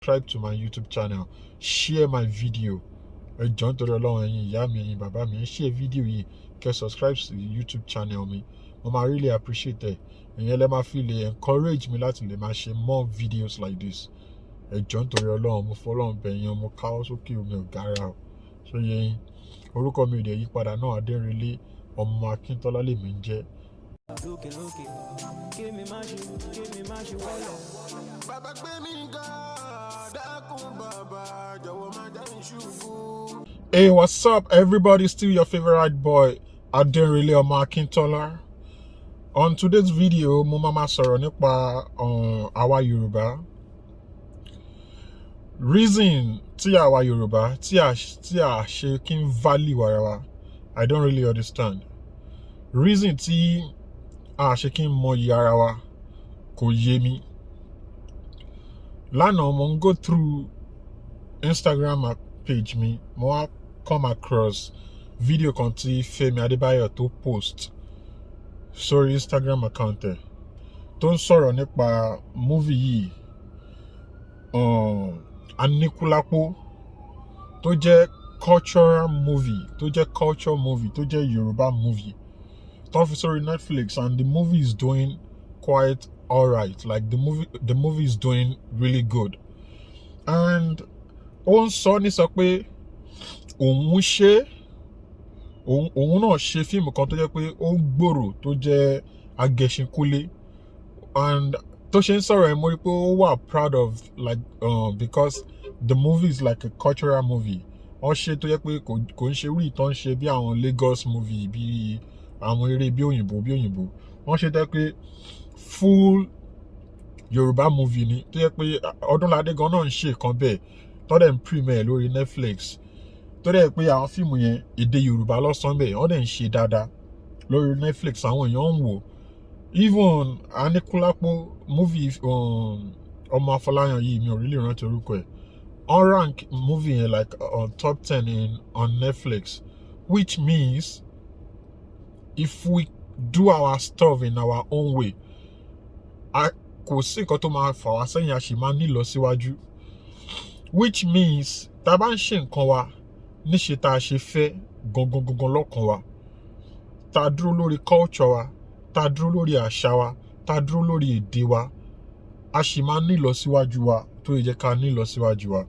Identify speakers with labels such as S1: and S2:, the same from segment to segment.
S1: Subscribe to my YouTube channel, share my video. Ẹ jọ̀ọ́, nítorí Ọlọ́run, ẹ̀yin ìyá mi, ẹ̀yin bàbá mi, ẹ share video yìí, kẹ́ subscribe sí YouTube channel mi. Mo máa really appreciate ẹ. Ìyẹn lẹ máa fi lè encourage mi láti lè máa ṣe more videos like this. Ẹ jọ̀ọ́, nítorí Ọlọ́run, mo fọlọ́run bẹ̀ yín, mo káwọ́ sókè, omi ò gara o. Ṣó yé yín? Orúkọ mi ò dẹ̀ yípadà náà, Adérẹlé ọmọ Akíntọ́lá lèmi ń jẹ́.
S2: Lókè lókè, kémi má ṣe, kémi má ṣe wọlé.
S3: Bàbá gbé mi ga, dákun bàbá, jọ̀wọ́ má jẹ́ n ṣubú.
S1: Hey, what's up, everybody? Still your favorite boy, Adenrele Ọmọ Akintola. On today's video, mo máa ma sọ̀rọ̀ nípa àwa Yorùbá. Reason tí àwa Yorùbá tí a ṣe kí n value ara wa, I don't really understand. Reason tí a ṣe kí n mọyì ara wa kò yé mi. Lánàá, mo ń go through Instagram page mi, mo wá come across video kan tí Fẹ́mi Adébáyọ̀ tó post sórí Instagram account ẹ̀, tó ń sọ̀rọ̀ nípa movie yìí, Aníkúlápó, tó jẹ́ cultural movie, tó jẹ́ culture movie, tó jẹ́ Yorùbá movie tó fi sórí Netflix, and the movie is doing quite alright. Like, the movie is doing really good, and ó ń sọ ní sọ pé òun ṣe, òun náà ṣe fíìmù kan tó jẹ́ pé ó ń gbòòrò, tó jẹ́ Agẹṣinkólé. And tó ṣe ń sọ̀rọ̀ ẹ̀, mo rí pé ó wà proud of, like, because the movie is like a cultural movie. Wọ́n ṣe tó jẹ́ pé kò ń ṣe orí ìtàn ṣe bí àwọn Lagos movie, bí àwọn eré bí òyìnbó bí òyìnbó. Wọ́n ṣe tó jẹ́ pé full Yorùbá movie ni, tó jẹ́ pé Ọdúnládé gan náà ń ṣe kan bẹ́ẹ̀, tó dẹ̀ ń premiere lórí Netflix, tó dẹ̀ pé àwọn fíìmù yẹn, èdè Yorùbá lọ́sàn bẹ́ẹ̀, wọ́n dẹ̀ ń ṣe dáadáa lórí Netflix, àwọn èèyàn ń wò. Even Aníkúlápó movie, ọmọ Afọláyan yìí, mi ò really rántí orúkọ ẹ̀, wọ́n rank movie yẹn like on top 10 in on Netflix, which means if we do our stuff in our own way, kò sí nǹkan tó máa fà wá sẹ́yìn, a sì máa ní ìlọsíwájú, which means tá a bá ń ṣe nǹkan wa níṣe tá a ṣe fẹ́ gangan gangan lọ́kàn wa, tá a dúró lórí culture wa, tá a dúró lórí àṣà wa, tá a dúró lórí èdè wa, a sì máa ní ìlọsíwájú wa tó yẹ ká ní ìlọsíwájú wa.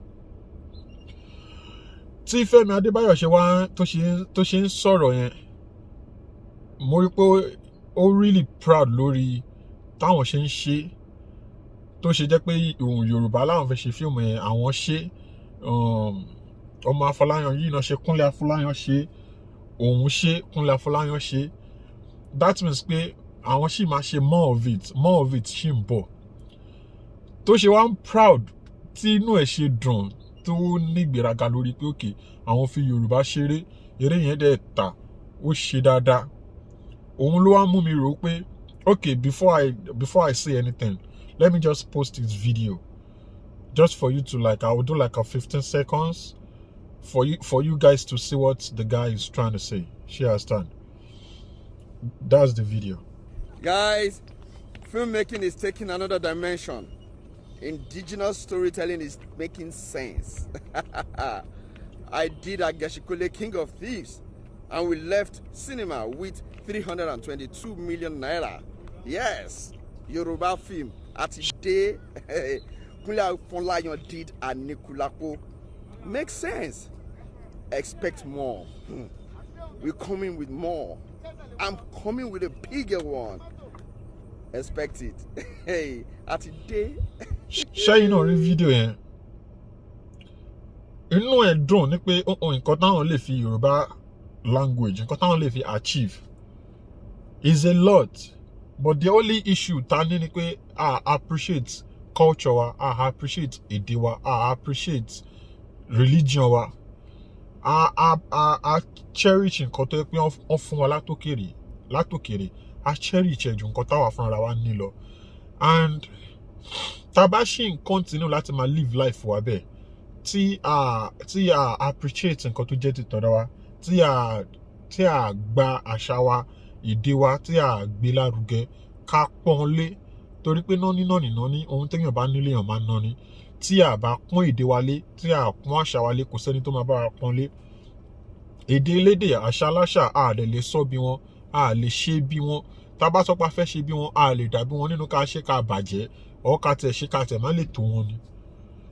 S1: Tí Fẹ́mi Adébáyọ̀ ṣe wá tó ṣe ń sọ̀rọ̀ yẹn, mo rí pé ó really proud lórí táwọn ṣe ń ṣe, tó ṣe jẹ́ pé òun Yorùbá láwọn fẹ́ ṣe fíìmù yẹn, àwọn ṣe, ọmọ Afọláyan yìí náà ṣe, Kúnlé Afọláyan ṣe, òun ṣe, Kúnlé Afọláyan ṣe. That means pé àwọn sì máa ṣe more of it, more of it ṣì ń bọ̀. Tó ṣe wá ń proud, tí inú ẹ̀ ṣe dùn, tó ní ìgbéraga lórí pé òkè àwọn fi Yorùbá ṣeré, eré yẹn dẹ̀ tà, ó ṣe dáadáa, òun ló wá mú mi rò pé, okay, before I say anything, let me just post this video just for you to, like, I will do like a 15 seconds for you guys to see what the guy is trying to say. Ṣé understand? That's the video.
S4: Guys, filmmaking is taking another dimension. Indigenous storytelling is making sense. I did Agesinkole, King of Thieves, and we left cinema with 322 million naira. Yes, Yoruba film. Àti dé. Kunle Afolayan did Anikulapo. Makes sense. Expect more. We're coming with more. I'm coming with a bigger one. Expect it. Hey, àti dé.
S1: Ṣẹ́yìn náà rí fídíò yẹn? Inú ẹ̀ dùn ní pé nǹkan táwọn lè fi Yorùbá language, nǹkan táwọn lè fi achieve is a lot. But the only issue ta ní ni pé a appreciate culture wa, a appreciate èdè wa, a appreciate religion wa, a cherish nǹkan tó yẹ pé wọ́n fún wa látòkèrè látòkèrè, a cherish ẹ̀ ju nǹkan táwa fúnra wa ní lọ. And tá a bá ṣì ń continue láti máa live life wa bẹ́ẹ̀, tí a appreciate nǹkan tó jẹ́ ti tọ̀dọ̀ wa, tí a gba àṣà wa, èdè wa, tí a gbé lárugẹ, ká pọ́n lé, torí pé nání nání nání, ohun téèyàn bá nílé èèyàn máa ń nání. Tí a bá pọ́n èdè wa lé, tí a pọ́n àṣà wa lé, kò sẹ́ni tó máa bá wa pọ́n lé. Èdè elédè, àṣà aláṣà, a dẹ̀ lè sọ bí wọn, a lè ṣe bí wọn. Tá a bá sọ pé a fẹ́ ṣe bí wọn, a lè dàbí wọn nínú ká ṣe ká bàjẹ́ ọ̀ ká tẹ̀ ṣe ká tẹ̀ má lè tó wọn ni.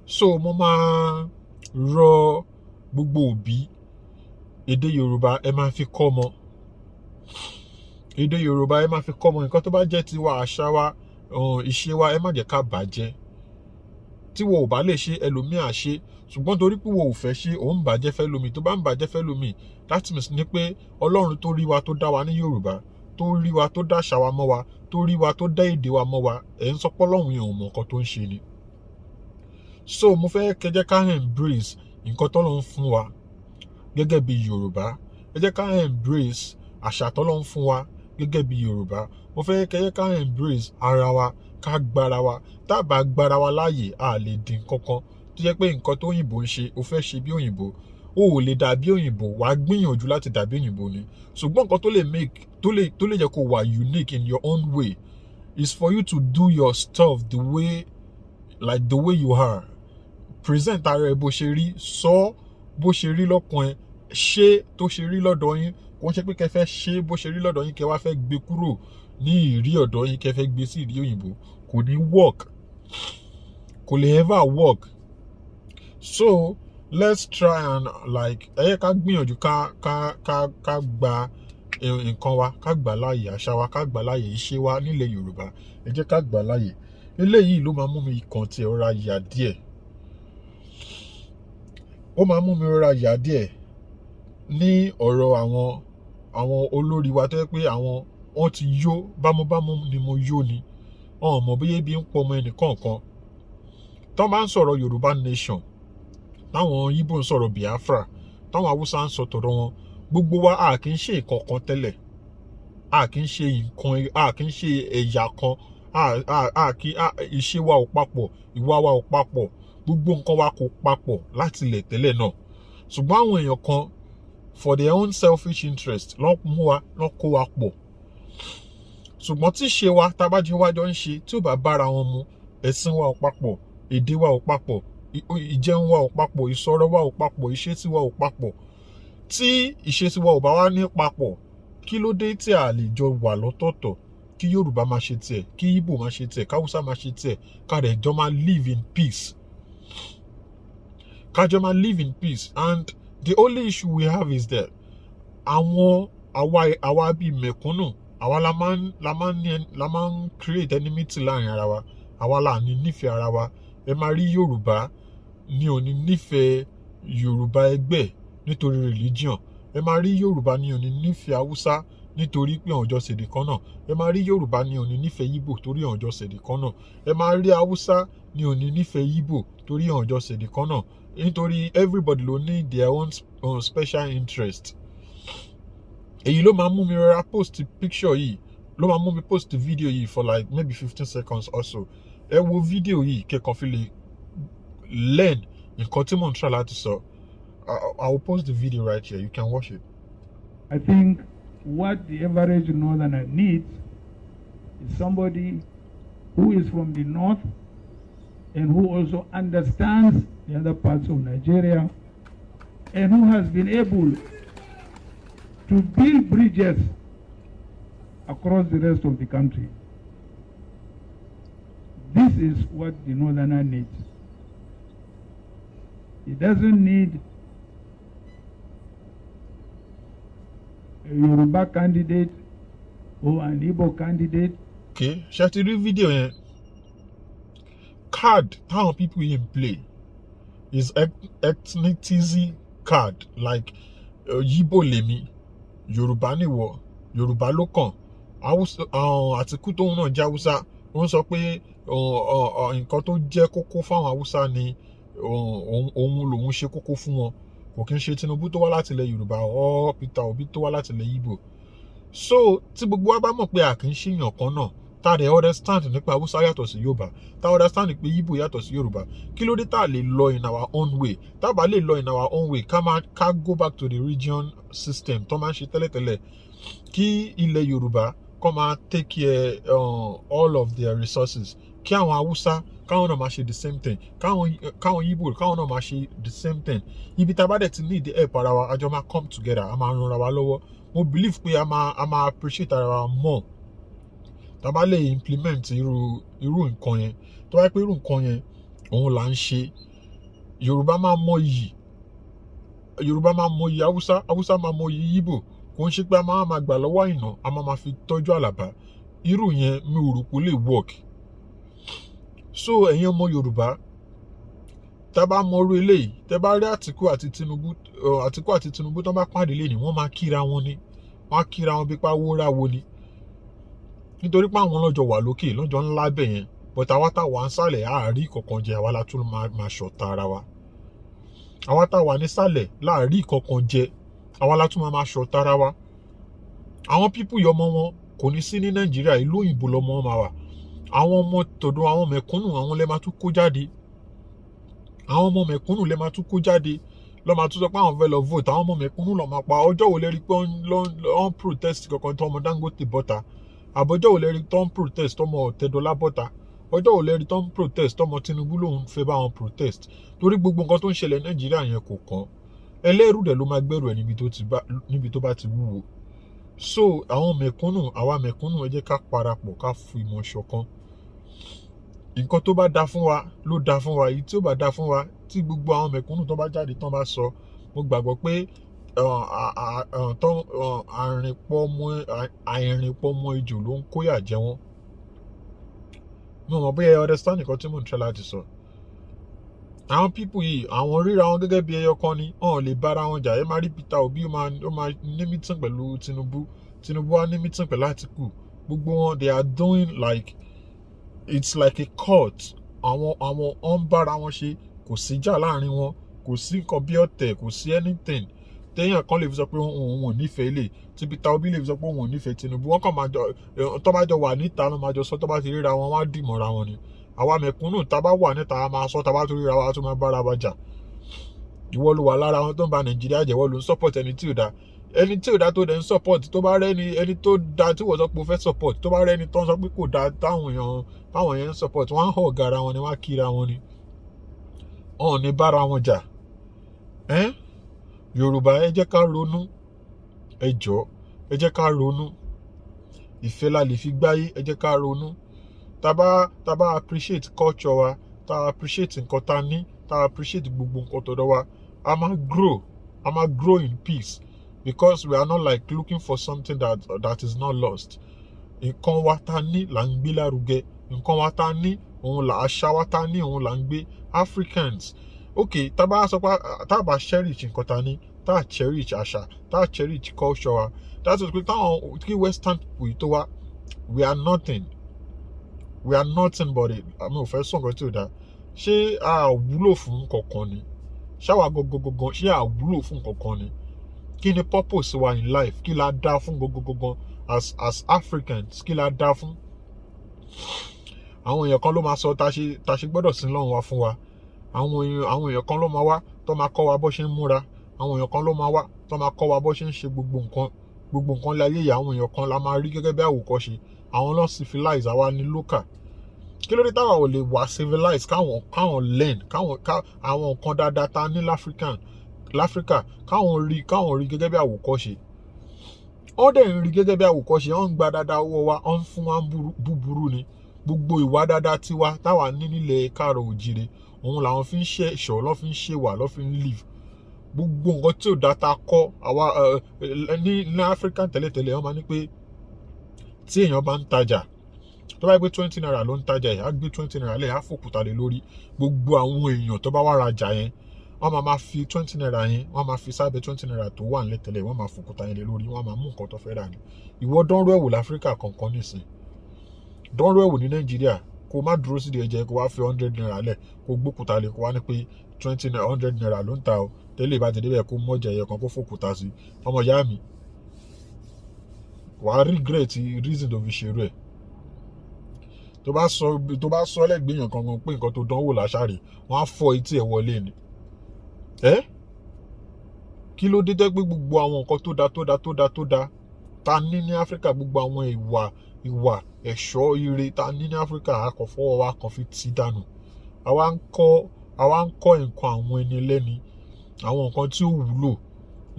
S1: So mo máa rọ gbogbo òbí, èdè Yorùbá, ẹ máa fi kọ́ ọmọ. Èdè Yorùbá, ẹ máa fi kọ́ ọmọ. Nǹkan tó bá jẹ́ tiwa, àṣà wa, ìṣe wa, ẹ má jẹ́ ká bàjẹ́. Tí wo ò bá lè ṣe, ẹlòmíà ṣe. Ṣùgbọ́n torí pé wo ò fẹ́ ṣe, òun bàjẹ́ fẹ́ lómi. Tó bá ń bàjẹ́ fẹ́ lómi, that means ni pé Ọlọ́run tó rí wa, tó dá wa ní Yorùbá, tó rí wa, tó dá àṣà wa mọ́ wa, tó rí wa, tó dá èdè wa mọ́ wa, ẹ̀ ń sọ pé Ọlọ́run yẹn ò mọ nǹkan tó ń ṣe ni. So mo fẹ́ kẹ́ jẹ́ ká embrace nǹkan tọ́lọ́run fún wa gẹ́gẹ́ bí Yorùbá. Ẹ jẹ́ ká embrace àṣà tọ́lọ́run fún wa gẹ́gẹ́ bí Yorùbá. Mo fẹ́ kẹ́ jẹ́ ká embrace ara wa, ká gbára wa. Tá a bá gbára wa láàyè, a lè dín kankan. Tó jẹ́ pé nǹkan tó òyìnbó ń ṣe, o fẹ́ ṣe bí òyìnbó, o ò lè dàbí òyìnbó. Wàá gbìyànjú láti dàbí òyìnbó ni, ṣùgbọ́n nǹkan tó lè make tó lè jẹ́ kó wà unique in your own way is for you to do your stuff the way, like the way you are. Present ara ẹ bó ṣe rí, sọ bó ṣe rí lọ́kàn ẹ, ṣe tó ṣe rí lọ́dọ̀ yín. Kò ń ṣe pé kẹ́ fẹ́ ṣe bó ṣe rí lọ́dọ̀ yín, kẹ́ wá fẹ́ gbé kúrò ní ìrí ọ̀dọ̀ yín, kẹ́ fẹ́ gbé sí ìrí òyìnbó. Kò ní work, kò lè ever work. So let's try and like, ẹ yẹ ká gbìyànjú ká gba nǹkan wa, ká gbà láàyè àṣà wa, ká gbà láàyè ìṣe wa nílẹ̀ Yorùbá. Ẹ jẹ́ ká gbà láàyè. Eléyìí ló máa mú mi kàn tí ọ̀rá yà díẹ̀. Ó máa mú mi rọra yà díẹ̀ ní ọ̀rọ̀ àwọn olórí wa, tó yẹ pé àwọn wọ́n ti yó bámúbámú ni mo yó ni. Wọn ò mọ̀ bóyá ebi ń pọ̀ ọmọ ẹnì kọ̀ọ̀kan. Tó bá ń sọ̀rọ̀ Yorùbá nation, táwọn Ìgbò ń sọ̀rọ̀ Biafra, táwọn Haúsá ń sọ tọ̀dọ̀ wọn, gbogbo wa, a kì í ṣe nǹkan kan tẹ́lẹ̀. A kì í ṣe nǹkan, a kì í ṣe ẹ̀yà kan. A kì í ìṣe wa ò papọ̀, ìwà wa ò papọ̀, gbogbo nǹkan wa kò papọ̀ láti ilẹ̀ tẹ́lẹ̀ náà. Ṣùgbọ́n àwọn èèyàn kan, for their own selfish interest, ló mú wa, ló kó wa pọ̀. Ṣùgbọ́n tí ṣe wa tá a bá jẹ́ wájọ ń ṣe, tí ò bá bára wọn mu, ẹ̀sìn wa ò papọ̀, èdè wa ò papọ̀, ìjẹun wa ò papọ̀, ìsọ̀rọ̀ wa ò papọ̀, ìṣesí wa ò papọ̀. Tí ìṣesí wa ò bá wá ní papọ̀, kí ló dé tí a lè jọ wà lọ́tọ̀ọ̀tọ̀? Kí Yorùbá máa ṣe tiẹ̀, kí Ìgbò máa ṣe tiẹ̀, káwúsá máa ṣe tiẹ̀, ká dẹ̀ jọ máa live in peace, ká jọ máa live in peace. And the only issue we have is that àwọn àwa bíi mẹ̀kúnnù, àwa la máa ń create enmity láàrin ara wa. Àwa la ní nífẹ̀ẹ́ ara wa. Ẹ máa rí Yorùbá ní ò ní nífẹ̀ẹ́ Yorùbá ẹgbẹ́ nítorí religion. Ẹ máa rí Yorùbá ní ò ní nífẹ̀ẹ́ Haúsá nítorí pé àwọn jọ ṣèdè kan náà. Ẹ máa rí Yorùbá ní ò ní nífẹ̀ẹ́ Ìgbò torí àwọn jọ ṣèdè kan náà. Ẹ máa rí Haúsá ní ò ní nífẹ̀ẹ́ Ìgbò torí àwọn jọ ṣèdè kan náà, nítorí everybody ló ní their own special interest. Èyí ló máa mú mi rọra post picture yìí, ló máa mú mi post video yìí for like maybe 15 seconds or so. Ẹ wo video yìí, kẹ́kọ̀ọ́ fi lè learn nǹkan tí mò ń try láti sọ. I will post the video right here. You can watch it.
S5: I think what the average northerner needs is somebody who is from the north and who also understands the other parts of Nigeria and who has been able to build bridges across the rest of the country. This is what the northerner needs. He doesn't need a Yoruba candidate or an Igbo candidate.
S1: Okay, ṣe ti rí fídíò yẹn? Card táwọn people yìí ń play is ethnicity card, like Yíbò lèmi, Yorùbá nìwọ, Yorùbá ló kàn. Àtìkú tóun náà jẹ́ Haúsá, ó ń sọ pé nǹkan tó jẹ́ kókó fáwọn Haúsá ni òun lòun ṣe kókó fún wọn, kò kí ń ṣe Tinubu tó wá láti ilẹ̀ Yorùbá or Peter Obi tó wá láti ilẹ̀ Ìgbò. So tí gbogbo wa bá mọ̀ pé a kì í ṣèyàn kan náà, tá a dẹ̀ understand nípa Haúsá yàtọ̀ sí Yorùbá, tá a understand pé Ìgbò yàtọ̀ sí Yorùbá, kí ló dé tá a lè lọ in our own way? Tá a bá lè lọ in our own way, ká máa ká go back to the region system tó máa ń ṣe tẹ́lẹ̀tẹ́lẹ̀, kí ilẹ̀ Yorùbá kó máa take care all of their resources, kí àwọn Haúsá Káwọn náà máa ṣe the same thing. Káwọn Igbo, káwọn náà máa ṣe the same thing. Ibi tá a bá dẹ̀ ti need help ara wa, a jọ máa come together, a máa ran ara wa lọ́wọ́. Mo believe pé a máa appreciate ara wa more tá a bá lè implement irú nǹkan yẹn. Tó bá yẹ pé irú nǹkan yẹn òun là ń ṣe, Yorùbá máa mọ iyì, Yorùbá máa mọ iyì Haúsá, Haúsá máa mọ iyì Ìgbò. Kò ń ṣe pé a máa máa gbà lọ́wọ́ Àìná, a máa máa fi tọ́jú Àlàbá. Irú yẹn, mi ò rò pé ó lè work. So ẹ̀yin ọmọ Yorùbá, tá a bá mọ irú eléyìí, tẹ́ bá rí Àtìkú àti Tinubu, Àtìkú àti Tinubu tó bá pàdé lé ní, wọ́n máa kíra wọn ni. Wọ́n á kíra wọn bí pa wóráwo ni, nítorí pé àwọn lọ́jọ́ wà lókè lọ́jọ́ ńlá bẹ̀ yẹn. But àwa tá wà nísàlẹ̀, àárí kankan jẹ. Àwa la tún máa ṣọ̀tá ara wa. Àwa tá wà nísàlẹ̀ láàrí kankan jẹ, àwa la tún máa ṣọ̀tá ara wa. Àwọn people yìí, ọmọ wọn kò ní sí ní Nàìjíríà, ìlú òyìnbó lọmọ wọn máa wà. Àwọn ọmọ tọ̀dọ̀ àwọn mẹ̀kúnnù, àwọn lè máa tún kó jáde. Àwọn ọmọ mẹ̀kúnnù lè máa tún kó jáde, lọ́ máa tún sọ pé àwọn fẹ́ lọ vote. Àwọn ọmọ mẹ̀kúnnù lọ́ máa pa. Ọjọ́ wo lè rí pé wọ́n protest kankan tó ọmọ Dangote bọ́ta? Àbọ̀jọ́ wo lè rí tó ń protest tọmọ Ọ̀tẹ́dọ́lá bọ́ta? Ọjọ́ wo lè rí tó ń protest tọmọ Tinubu lòun fẹ́ bá wọn protest? Torí gbogbo nǹkan tó ń ṣẹlẹ̀ Nàìjíríà yẹn kò kàn. Ẹlẹ́rù dẹ̀ ló máa gbẹ́rù ẹ̀ níbi tó bá ti wúwo. So àwọn mẹ̀kúnnù, àwa mẹ̀kúnnù, ẹ jẹ́ ká parapọ̀, ká fi ìmọ̀ ṣọ̀kan. Nǹkan tó bá da fún wa ló da fún wa. Èyí tí ó bá da fún wa, tí gbogbo àwọn mẹ̀kúnnù tó bá jáde tán bá sọ, mo gbàgbọ́ pé àìrìnpọ̀ ọmọ ejò ló ń kóyà jẹ wọ́n. Mi ò mọ̀ bóyá ẹ understand nǹkan tí mò ń try láti sọ. Àwọn people yìí, àwọn ríra wọn gẹ́gẹ́ bí ẹyọ kan ni. Wọn ò lè bára wọn jà. Ẹ máa rí Peter Obi, ó máa ní meeting pẹ̀lú Tinubu, Tinubu á ní meeting pẹ̀lú Àtìkù. Gbogbo wọn, they are doing like it's like a cult. Àwọn ọ̀ ń bára wọn ṣe. Kò síjà láàrin wọn, kò sí nǹkan bí ọ̀tẹ̀, kò sí anything téèyàn kan lè fi sọ pé òun ò nífẹ̀ẹ́ ilé tí Peter Obi lè fi sọ pé òun ò nífẹ̀ẹ́ Tinubu. Wọ́n kàn máa jọ, tó bá jọ wà níta ló máa jọ sọ. Tó bá ti ríra wọn, wọ́n á dì mọ́ra wọn ni. Àwa mẹ̀kúnnù, tá a bá wà níta, a máa sọ. Tá a bá tó ríra wa, a tún máa bára wa jà. Ìwọ ló wà lára wọn tó ń ba Nàìjíríà jẹ́. Ìwọ ló ń support ẹni tí ò da, ẹni tí ò da tó dẹ̀ ń support. Tó bá rẹ́ni ẹni tó da tí wọ́n sọ pé o fẹ́ support, tó bá rẹ́ni tó ń sọ pé kò da táwọn èèyàn ń support, wọ́n á hàn gara wọn ni, wọ́n á kíra wọn ni, wọn ò ní bára wọn jà. Ẹ́n, Yorùbá, ẹ jẹ́ ká ronú. Ẹ jọ̀ọ́, ẹ jẹ́ ká ronú. Ìfẹ́ la lè fi gbáyé. Ẹ jẹ́ ká ronú. Tá bá appreciate culture wa, tá appreciate nǹkan tá ní, tá appreciate gbogbo nǹkan tọ̀dọ̀ wa, a máa grow, a máa grow in peace, because we are not like looking for something that is not lost. Nǹkan wa tá ní là ń gbé lárugẹ. Nǹkan wa tá ní òun là, àṣà wa tá ní òun là ń gbé. Africans, ok, tá bá sọ pé tá bá cherish nǹkan tá ní, tá cherish àṣà, tá cherish culture wa, that is pé táwọn kí western people yìí tó wá, we are nothing, we are nothing but it. Àmì ò fẹ́ sọ nǹkan tí ò dáa. Ṣé a wúlò fún kankan ni? Ṣáwa gangan, ṣé a wúlò fún kankan ni? Kí ni purpose wa in life? Kí la dá fún gangan as Africans? Kí la dá fún? Àwọn èèyàn kan ló máa sọ tá ṣe gbọ́dọ̀ sí lọ́run wa fún wa. Àwọn èèyàn kan ló máa wá tó máa kọ́ wa bó ṣe ń múra. Àwọn èèyàn kan ló máa wá tó máa kọ́ wa bó ṣe ń ṣe gbogbo nǹkan, gbogbo nǹkan láyé yìí. Àwọn èèyàn kan la máa rí gẹ́gẹ́ bí àwòkọ́ṣe. Àwọn ló civilize, àwa ní local. Kí ló dé táwa ò lè wà civilize, káwọn learn, káwọn ká àwọn nǹkan dáadáa ta ní láfíríkà, káwọn rí gẹ́gẹ́ bí àwòkọ́ṣe? Wọ́n dẹ̀ ń rí gẹ́gẹ́ bí àwòkọ́ṣe. Wọ́n ń gba dáadáa owó wa, wọ́n ń fún wa búburú ni. Gbogbo ìwà dáadáa tiwa táwa ní nílẹ̀ káàrọ̀ òjìrè, òun làwọn fi ń ṣe ẹ̀ṣọ́, lọ́ fi ń ṣèwà, lọ́ fi ń live. Gbogbo nǹkan tí ò dá ta kọ́ àwa ní Áfíríkà tẹ́lẹ̀tẹ́lẹ̀, wọ́n máa ní pé tí èèyàn bá ń tajà, tó bá yẹ pé ₦20 ló ń tajà yìí, á gbé ₦20 lẹ̀, á fòkúta lé lórí. Gbogbo àwọn èèyàn tó bá wá rajà yẹn, wọ́n máa fi ₦20 yẹn, wọ́n máa fi sábẹ́ ₦20 tó wà nílẹ̀ tẹ́lẹ̀, wọ́n máa fòkúta yẹn lé lórí, wọ́n máa mú nǹkan tó fẹ́ rà ní. Ìwọ dánrú ẹ̀wò láfíríkà kankan nísìn, dánrú ẹ̀wò ní Nàìjíríà. Kó má dúró sídìí ẹ̀jẹ̀, kó wá fi ₦100 lẹ̀, kó gbókúta lé, kó wá ní pé twenty naira, ₦100 ló ń ta o. Tẹ́lẹ̀ bá ti débẹ̀, kó mọ̀jà ẹ̀yẹ kan, kó fòkúta sí. Ọmọ ìyá mi, wàá regret reason tó fi ṣerú ẹ̀. Tó bá sọ lẹ́gbẹ̀ẹ́ èèyàn kankan pé nǹkan tó dánwò láṣàrè, wọ́n á fọ́ etí ẹ̀ wọlé ni. Ẹ́, kí ló dé tẹ́ pé gbogbo àwọn nǹkan tó da tó da tó da tó da ta ní ní Áfíríkà, gbogbo àwọn ìwà ẹ̀ṣọ́ ire ta ní ní Áfíríkà, a kò fọwọ́ wa kan fi tì dànù? Àwa ń kọ́ nǹkan àwọn ẹni ẹlẹ́ni, àwọn nǹkan tí ó wúlò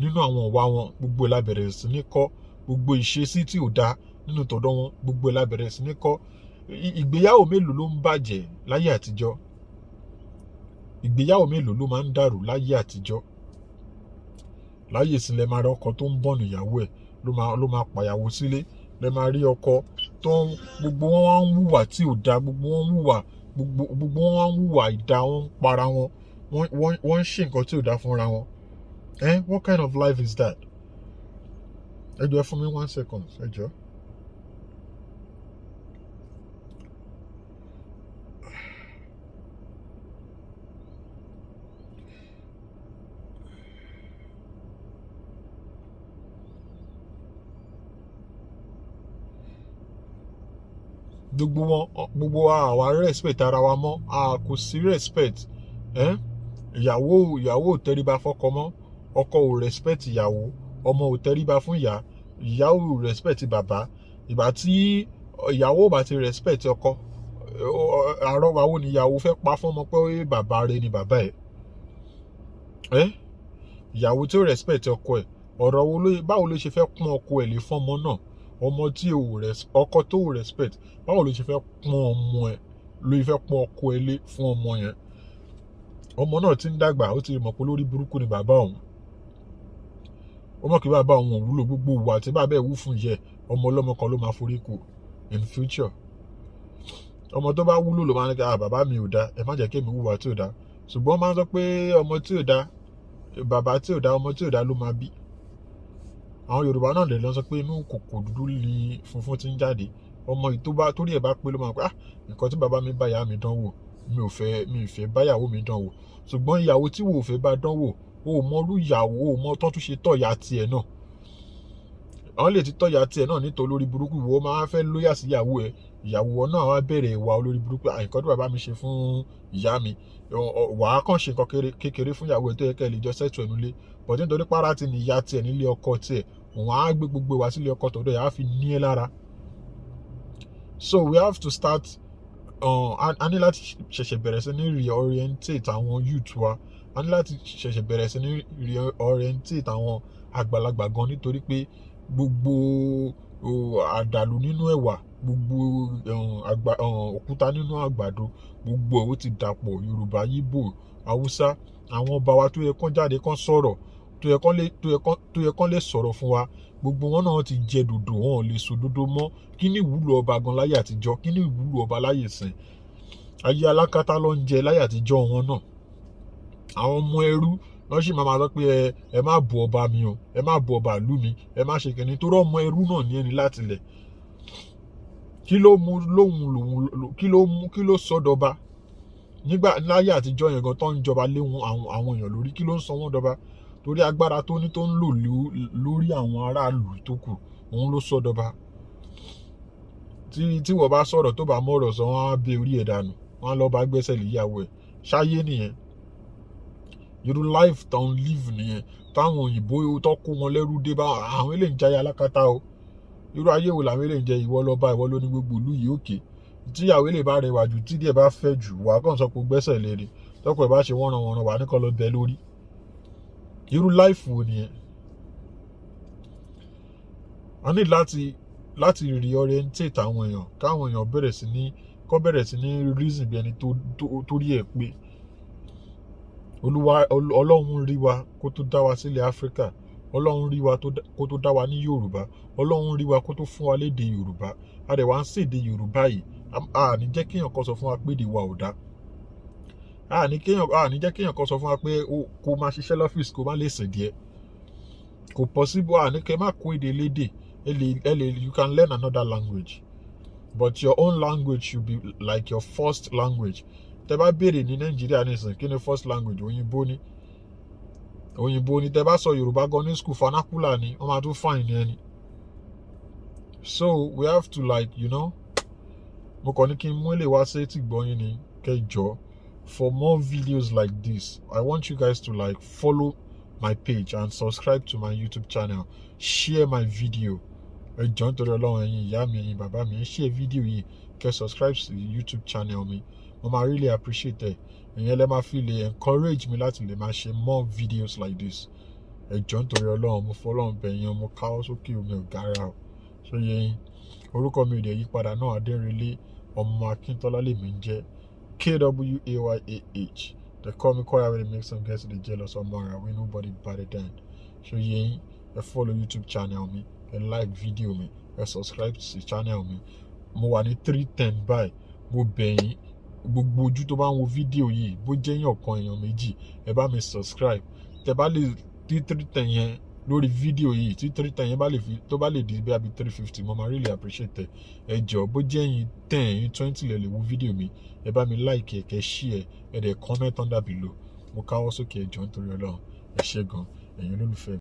S1: nínú àwọn ìwà wọn, gbogbo ẹ̀ la bẹ̀rẹ̀ sí ní kọ́. Gbogbo ìṣesí tí ò dáa nínú tọ̀dọ̀ wọn, gbogbo ẹ̀ la bẹ̀rẹ̀ sí ní kọ́. Ìgbéyàwó mélòó ló ń bàjẹ́ láyé àtijọ́? Ìgbéyàwó mélòó ló máa ń dàrú láyé àtijọ́? Láyé ìsìn, lẹ máa rí ọkọ tó ń bọ̀nù ìyàwó ẹ̀, ló máa pàyàwó sílé. Lẹ máa rí ọkọ tó ń, gbogbo wọn wá ń hùwà tí ò dáa, gbogbo wọn ń hùwà, gbogbo wọn wá ń hùwà ìdá, wọn ń para wọn, wọ́n ń ṣe nǹkan tí ò dáa fúnra wọn. Eh, what kind of life is that? Ẹ jọ̀ọ́, ẹ fún mi one second, ẹ jọ̀ọ́. Gbogbo wọn, gbogbo wa, àwa respect ara wa mọ́, a kò sí respect. Eh? Ìyàwó ò tẹríba fọ́kọ mọ́, ọkọ ò respect ìyàwó, ọmọ ò tẹríba fún ìyá, ìyá ò respect bàbá. Ìgbà tí ìyàwó ò bá ti respect ọkọ, àrọ́wà wo ni ìyàwó fẹ́ pa fún ọmọ pé bàbá rẹ̀ ni bàbá ẹ̀? Ẹ́ ìyàwó tí ó respect ọkọ ẹ̀, ọ̀rọ̀ wo ló, báwo ló ṣe fẹ́ pọ́n ọkọ ẹ̀ lé fún ọmọ náà? Ọmọ tí ò ọkọ tó ò respect, báwo ló ṣe fẹ́ pọ́n ọmọ ẹ̀, ló fẹ́ pọ́n ọkọ ẹ̀ lé fún ọmọ yẹn? Ọmọ náà ti ń dàgbà, ó ti mọ̀ pé lórí burúkú ni bàbá òun. Ó mọ̀ pé bàbá òun ò wúlò. Gbogbo ìwà tí bàbá ẹ̀ wú fún yẹ, ọmọ ọlọ́mọ kan ló máa forí kù in future. Ọmọ tó bá wúlò ló máa ń ní ká bàbá mi ò da, ẹ má jẹ́ kí èmi wúwa tí ò da. Ṣùgbọ́n máa ń sọ pé ọmọ tí ò da, bàbá tí ò da, ọmọ tí ò da ló máa bí. Àwọn Yorùbá náà lè lọ sọ pé inú kòkò dúdú ni funfun ti ń jáde. Ọmọ yìí tó bá torí ẹ̀ bá pé ló máa pé, "Ah, nǹkan tí bàbá mi bá ìyá mi dán wò, mi ò fẹ́ báyàwó mi dán wò." Ṣùgbọ́n ìyàwó tí wò ò fẹ́ bá dán wò, o ò mọrú ìyàwó, o ò mọ tán tún ṣe tọ̀ ìyá tiẹ̀ náà. Àwọn lè ti tọ́ ìyá tiẹ̀ náà nítorí olórí burúkú. Wo máa fẹ́ lóyà sí ìyàwó ẹ̀, ìyàwó náà wá bẹ̀rẹ̀ ìwà olórí burúkú. Nǹkan tí bàbá mi ṣe fún ìyá mi, wàá kàn ṣe nǹkan kékeré fún ìyàwó ẹ̀ tó yẹ kẹ́ ẹ lè jọ settle ẹnu lé, but nítorí párá ti ní ìyá tiẹ̀ nílé ọkọ tiẹ̀, òun á gbé gbogbo ìwà sílé ọkọ tọ̀dọ̀ ẹ̀, á fi ní ẹ lára. So we have to start, a ní láti ṣẹ̀ṣẹ̀ bẹ̀rẹ̀ sí ní reorientate àwọn youth wa. A ní láti ṣẹ̀ṣẹ̀ bẹ̀rẹ̀ sí ní reorientate àwọn àgbàlagbà gan, nítorí pé gbogbo àdàlù nínú ẹ̀wà, gbogbo òkúta nínú àgbàdo, gbogbo ẹ̀ ó ti dàpọ̀. Yorùbá, Yíbò, Haúsá, àwọn ọba wa tó yẹ kán jáde kán sọ̀rọ̀, tó yẹ kán lè sọ̀rọ̀ fún wa, gbogbo wọn náà ti jẹ dòdò, wọn ò lè sọ dòdò mọ́. Kí ni ìwúlò ọba gan láyé àtijọ́? Kí ni ìwúlò ọba láyé ìsìn? Ayé alákatá ló ń jẹ láyé àtijọ́ wọn náà. Àwọn ọmọ ẹrú wọ́n sì máa ma sọ pé ẹ má bu ọba mi o, ẹ má bu ọba ìlú mi, ẹ má ṣe kìnní, torí ọmọ ẹrú náà ní ẹni láti lẹ̀. Kí ló mú lóhun lòun? Kí ló mú, kí ló sọdọba nígbà láyé àtijọ́ yẹn gan tó ń jọba lé wọn àwọn èèyàn lórí? Kí ló ń sọ wọ́n dọba? Torí agbára tó ní, tó ń lò lórí àwọn aráàlú tó kù, òun ló sọdọba. Tí wọ́n bá sọ̀rọ̀, tó bá mọ̀rọ̀ sọ, wọ́n á bẹ orí ẹ̀ dànù, wọ́n á lọ bá gbẹ́sẹ̀ lé ìyàwó ẹ̀. Ṣáyé nìyẹn? Irú life tó ń live nìyẹn táwọn òyìnbó tó kó wọn lẹ́rú dé bá àwọn eléyìí ń jayé alákatá o. Irú ayé wo làwọn eléyìí ń jẹ? Ìwọ lọ́ba, ìwọ ló ní gbogbo ìlú yìí, òkè tíyàwó lè bá rẹwà jù, tí díẹ̀ bá fẹ́ jù, wà á kàn sọ pé gbẹ́sẹ̀ lé ni. Tọkọ ẹ̀ bá ṣe wọ́nran wọ̀nran, wà á ní kọ́ lọ bẹ lórí. Irú life wo nìyẹn? A ní láti reorientate àwọn èèyàn, káwọn èèyàn bẹ̀rẹ̀ sí ní kọ́ bẹ̀rẹ̀ sí ní reason bí ẹni tó rí ẹ̀ pé. Olúwa Ọlọ́run rí wa kó tó dá wa sílẹ̀ Áfíríkà. Ọlọ́run rí wa kó tó dá wa ní Yorùbá. Ọlọ́run rí wa kó tó fún wa lédè Yorùbá. A dẹ̀ wá ń ṣèdè Yorùbá yìí. A ní jẹ́ kéèyàn kan sọ fún wa pé èdè wa ò dá. A ní jẹ́ kéèyàn kan sọ fún wa pé kó máa ṣiṣẹ́ lọ́fíìsì, kó má lè sìn díẹ̀, kò possible. A ní kẹ́ má kó èdè lédè. Ẹ lè you can learn another language, but your own language should be like your first language. Tẹ́ bá béèrè ní Nàìjíríà nísìnyí, kí ni first language? Òyìnbó ni, òyìnbó ni. Tẹ́ bá sọ Yorùbá gan ní school, vernacular ni, wọ́n máa tún fine ní ẹni. So we have to, like, mo kàn ní kí n mú èlé wá sí etí gbọ́yìn ni kẹjọ. For more videos like this, I want you guys to, like, follow my page and subscribe to my YouTube channel, share my video. Ẹ jọ̀ọ́, nítorí Ọlọ́run, ẹ̀yin ìyá mi, ẹ̀yin bàbá mi, ẹ share video yìí, kẹ́ subscribe sí YouTube channel mi. Mo máa really appreciate ẹ. Ìyẹn lẹ máa fi lè encourage mi láti lè máa ṣe more videos like this. Ẹ jọ̀ọ́, nítorí Ọlọ́run, mo fọlọ́run bẹ̀ yín, mo káwọ́ sókè, omi ò gara o. Ṣó yé yín? Orúkọ mi ò dẹ̀ yípadà náà, Adérẹlé ọmọ Akíntọ́lá lèmi ń jẹ́, Kwayah. They call me Kwaya wey dey make some girls dey jealous, ọmọ ara wey nobody better than. Ṣó yé yín? Ẹ follow YouTube channel mi, ẹ like video mi, ẹ subscribe sí channel mi. Mo wà ní 310 báyìí. Mo bẹ̀ yín, gbogbo ojú tó bá ń wo fídíò yìí, bó jẹ́ èèyàn kan, èèyàn méjì, ẹ bá mi subscribe. Tẹ bá lè tí 310 yẹn lórí fídíò yìí, tí 310 yẹn bá lè fi tó bá lè di bí abi 350, mo máa really appreciate ẹ. Ẹ jọ̀ọ́, bó jẹ́ ẹ̀yin 10, ẹ̀yin 20 lè wo fídíò mi, ẹ bá mi like ẹ, kẹ́ share ẹ, dẹ̀ comment under below. Mo káwọ́ sókè, ẹ jọ̀ọ́, nítorí Ọlọ́run. Ẹ ṣé gan, ẹ̀yin olólùfẹ́ mi.